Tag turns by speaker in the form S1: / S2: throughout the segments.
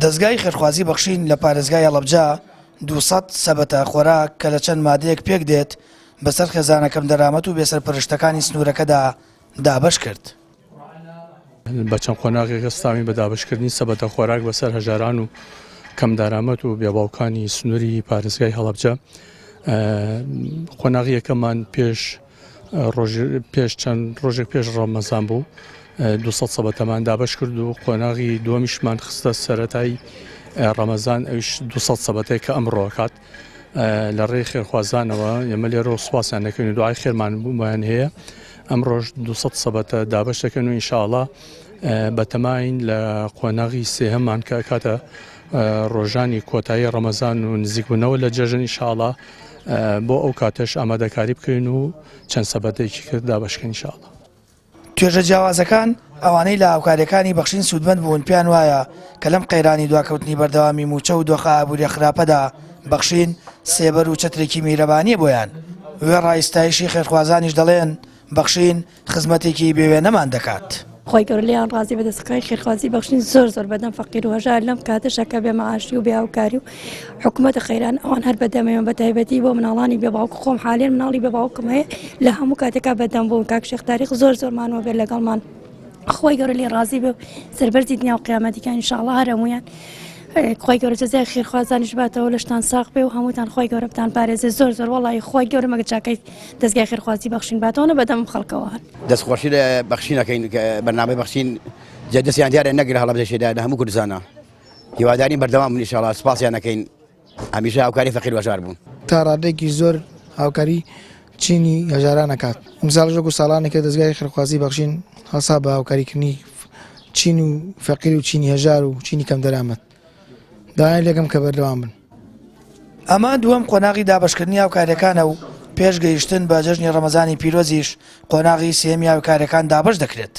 S1: دەزگای خێرخوازی بەخشین لە پارێزگای هەڵەبجە 200 سەبەتە خۆراک کە لە چەند مادەیەک پێکدێت بەسەر خێزانە کەمدەرامەت و بێسەرپەرشتەکانی سنوورەکەدا دابەش کرد.
S2: بە چەند قۆناغێک هەستاوین بە دابەشکردنی سەبەتە خۆراک بەسەر هەژاران و کەمدارامەت و بێباوکانی سنووری پارێزگای هەڵەبجە. قۆناغی یەکەمان پێش پێش چەند ڕۆژێک پێش ڕەمەزان بوو 200 سەبەتەمان دابەش کرد و قۆناغی دووەمیشمان خستە سەرەتای ڕەمەزان ئەویش 200 سەبەتەیە کە ئەمڕۆکات لە ڕێی خێرخوازانەوە ئێمە لێرەوە سوپاسیان دەکەین و دوعای خێرمان بۆیان هەیە ئەمڕۆش 200 سەبەتە دابەش دەکەن و ئینشاءڵا بەتەماین لە قۆناغی سێهەمان کە کاتە ڕۆژانی کۆتایی ڕەمەزان و نزیکبوونەوە لە جەژن ئینشاءڵا بۆ ئەو کاتەش ئامادەکاری بکەین و چەند سەبەتێکی کرد دابەشکەین ئینشاءڵا.
S1: توێژە جیاوازەکان، ئەوانەی لە هاوکارییەکانی بەخشین سوودمەند بوون پێیان وایە کە لەم قەیرانی دواکەوتنی بەردەوامی مووچە و دۆخە ئابوورییە خراپەدا بەخشین سێبەر و چەترێکی میهرەبانییە بۆیان. وێڕای ستایشی خێرخوازانیش دەڵێن، بەخشین خزمەتێکی بێوێنەمان دەکات.
S3: خوای گەورە لێیان ڕازی بێت دەستەکانی خێرخوازی بەخشین زۆر زۆر بەدەم فەقیر و هەژار لەم کاتەشا کە بێ معاشی و بێ هاوکاری و حکومەتە قەیران ئەوان هەر بەدەمەوە بە تایبەتی بۆ مناڵانی بێ باوک خۆم حالێن مناڵی بێ باوکم هەیە لە هەموو کاتێکا بەدەم بوون کاک شێخ تاریق زۆر زۆر مانوە بێت لەگەڵمان خوای گەورە لێ ڕازی بێ و سەربەرزی دنیا و قیامەتیکان ان شاء الله هەر هەموویان خوای گەورە جەزای خێرخوازانیش باتەوە لەشتان ساغ بێ و هەمووتان خوای گەورە بتان پارێزێ زۆر زۆر وەڵی خوای گەورە مەگە چاکەی دەزگای خێرخوازی بەخشین باتەوە نە بەدەم خەڵکەوە هەن.
S4: دەست خۆشی لە بەخشین ئەکەین کە بەرنامەی بەخشین جێ دەستیان دیارە نەک لە هەڵەبجەشیدا لە هەموو کوردستانا هیوادارین بەردەوام بن ئینشاڵا سوپاسیان ئەکەین هەمیشە هاوکاری فەقیر و هەژار بوون.
S5: تا ڕادەیەکی زۆر هاوکاری چینی هەژاران ئەکات. ئەمساڵیش وەکو ساڵانێکە دەزگای خێرخوازی بەخشین هەڵسا بە هاوکاریکردنی چین و فەقیر و چینی هەژار و چینی کەمدەرامەت. داوایان لێکەم کە بەردەوام بن.
S1: ئەمە دووەم قۆناغی دابەشکردنی هاوکارییەکانە و پێش گەیشتن بە جەژنی ڕەمەزانی پیرۆزیش قۆناغی سێیەمی هاوکارییەکان دابەش دەکرێت.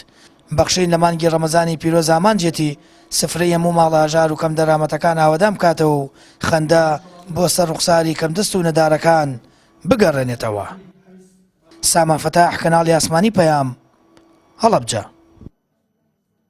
S1: بەخشین لە مانگی ڕەمەزانی پیرۆز ئامانجیەتی سفرەی هەموو ماڵە هەژار و کەمدەرامەتەکان ئاوەدان بکاتەوە و خەندە بۆ سەر ڕوخساری کەمدەست و نەدارەکان بگەڕێنێتەوە. سامان فەتاح، کەناڵی ئاسمانی پەیام، هەڵەبجە.